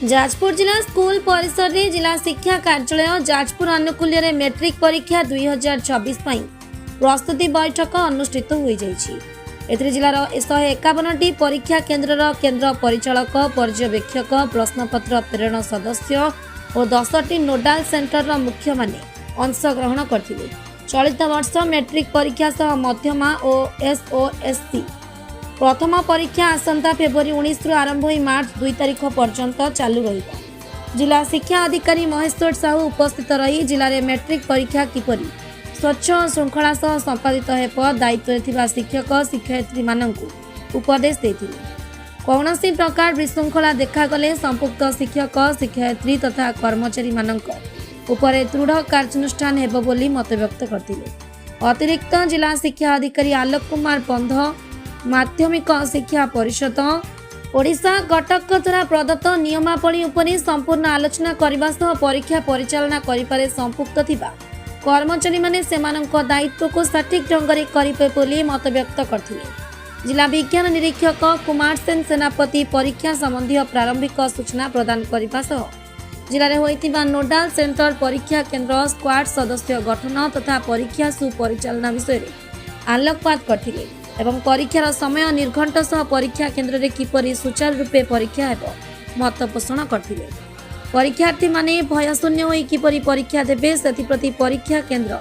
ଯାଜପୁର ଜିଲ୍ଲା ସ୍କୁଲ ପରିସରରେ ଜିଲ୍ଲା ଶିକ୍ଷା କାର୍ଯ୍ୟାଳୟ, ଯାଜପୁର ଆନୁକୂଲ୍ୟରେ ମେଟ୍ରିକ ପରୀକ୍ଷା 2026 ପାଇଁ ପ୍ରସ୍ତୁତି ବୈଠକ ଅନୁଷ୍ଠିତ ହୋଇଯାଇଛି। ଏଥିରେ ଜିଲ୍ଲାର 151ଟି ପରୀକ୍ଷା କେନ୍ଦ୍ରର କେନ୍ଦ୍ର ପରିଚାଳକ, ପର୍ଯ୍ୟବେକ୍ଷକ, ପ୍ରଶ୍ନପତ୍ର ପ୍ରେରଣ ସଦସ୍ୟ ଓ 10ଟି ନୋଡାଲ ସେଣ୍ଟରର ମୁଖ୍ୟମାନେ ଅଂଶଗ୍ରହଣ କରିଥିଲେ। ଚଳିତ ବର୍ଷ ମେଟ୍ରିକ ପରୀକ୍ଷା ସହ ମଧ୍ୟମା ଓ ଏସ୍ଓଏସ୍ସି ପ୍ରଥମ ପରୀକ୍ଷା ଆସନ୍ତା ଫେବୃଆରୀ 19ରୁ ଆରମ୍ଭ ହୋଇ ମାର୍ଚ୍ଚ 2 ତାରିଖ ପର୍ଯ୍ୟନ୍ତ ଚାଲୁ ରହିବ। ଜିଲ୍ଲା ଶିକ୍ଷା ଅଧିକାରୀ ମହେଶ୍ୱର ସାହୁ ଉପସ୍ଥିତ ରହି ଜିଲ୍ଲାରେ ମେଟ୍ରିକ ପରୀକ୍ଷା କିପରି ସ୍ୱଚ୍ଛ ଓ ଶୃଙ୍ଖଳା ସହ ସମ୍ପାଦିତ ହେବ, ଦାୟିତ୍ୱରେ ଥିବା ଶିକ୍ଷକ ଶିକ୍ଷୟିତ୍ରୀମାନଙ୍କୁ ଉପଦେଶ ଦେଇଥିଲେ। କୌଣସି ପ୍ରକାର ବିଶୃଙ୍ଖଳା ଦେଖାଗଲେ ସମ୍ପୃକ୍ତ ଶିକ୍ଷକ ଶିକ୍ଷୟିତ୍ରୀ ତଥା କର୍ମଚାରୀମାନଙ୍କ ଉପରେ ଦୃଢ଼ କାର୍ଯ୍ୟାନୁଷ୍ଠାନ ହେବ ବୋଲି ମତବ୍ୟକ୍ତ କରିଥିଲେ। ଅତିରିକ୍ତ ଜିଲ୍ଲା ଶିକ୍ଷା ଅଧିକାରୀ ଆଲୋକ କୁମାର ବନ୍ଧ ମାଧ୍ୟମିକ ଶିକ୍ଷା ପରିଷଦ, ଓଡ଼ିଶା, କଟକ ଦ୍ୱାରା ପ୍ରଦତ୍ତ ନିୟମାବଳୀ ଉପରେ ସମ୍ପୂର୍ଣ୍ଣ ଆଲୋଚନା କରିବା ସହ ପରୀକ୍ଷା ପରିଚାଳନା କରିବାରେ ସମ୍ପୃକ୍ତ ଥିବା କର୍ମଚାରୀମାନେ ସେମାନଙ୍କ ଦାୟିତ୍ୱକୁ ସଠିକ୍ ଢଙ୍ଗରେ କରିବେ ବୋଲି ମତବ୍ୟକ୍ତ କରିଥିଲେ। ଜିଲ୍ଲା ବିଜ୍ଞାନ ନିରୀକ୍ଷକ କୁମାର ସେନ ସେନାପତି ପରୀକ୍ଷା ସମ୍ବନ୍ଧୀୟ ପ୍ରାରମ୍ଭିକ ସୂଚନା ପ୍ରଦାନ କରିବା ସହ ଜିଲ୍ଲାରେ ହୋଇଥିବା ନୋଡାଲ ସେଣ୍ଟର, ପରୀକ୍ଷା କେନ୍ଦ୍ର, ସ୍କ୍ୱାଡ୍ ସଦସ୍ୟ ଗଠନ ତଥା ପରୀକ୍ଷା ସୁପରିଚାଳନା ବିଷୟରେ ଆଲୋକପାତ କରିଥିଲେ ଏବଂ ପରୀକ୍ଷାର ସମୟ ନିର୍ଘଣ୍ଟ ସହ ପରୀକ୍ଷା କେନ୍ଦ୍ରରେ କିପରି ସୁଚାରୁ ରୂପେ ପରୀକ୍ଷା ହେବ, ମତ ପୋଷଣ କରିଥିଲେ। ପରୀକ୍ଷାର୍ଥୀମାନେ ଭୟଶୂନ୍ୟ ହୋଇ କିପରି ପରୀକ୍ଷା ଦେବେ, ସେଥିପ୍ରତି ପରୀକ୍ଷା କେନ୍ଦ୍ର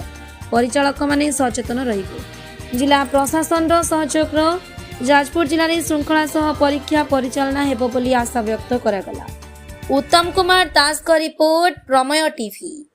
ପରିଚାଳକମାନେ ସଚେତନ ରହିବେ। ଜିଲ୍ଲା ପ୍ରଶାସନର ସହଯୋଗର ଯାଜପୁର ଜିଲ୍ଲାରେ ଶୃଙ୍ଖଳା ସହ ପରୀକ୍ଷା ପରିଚାଳନା ହେବ ବୋଲି ଆଶା ବ୍ୟକ୍ତ କରାଗଲା। ଉତ୍ତମ କୁମାର ଦାସଙ୍କ ରିପୋର୍ଟ, ପ୍ରମେୟ ଟିଭି।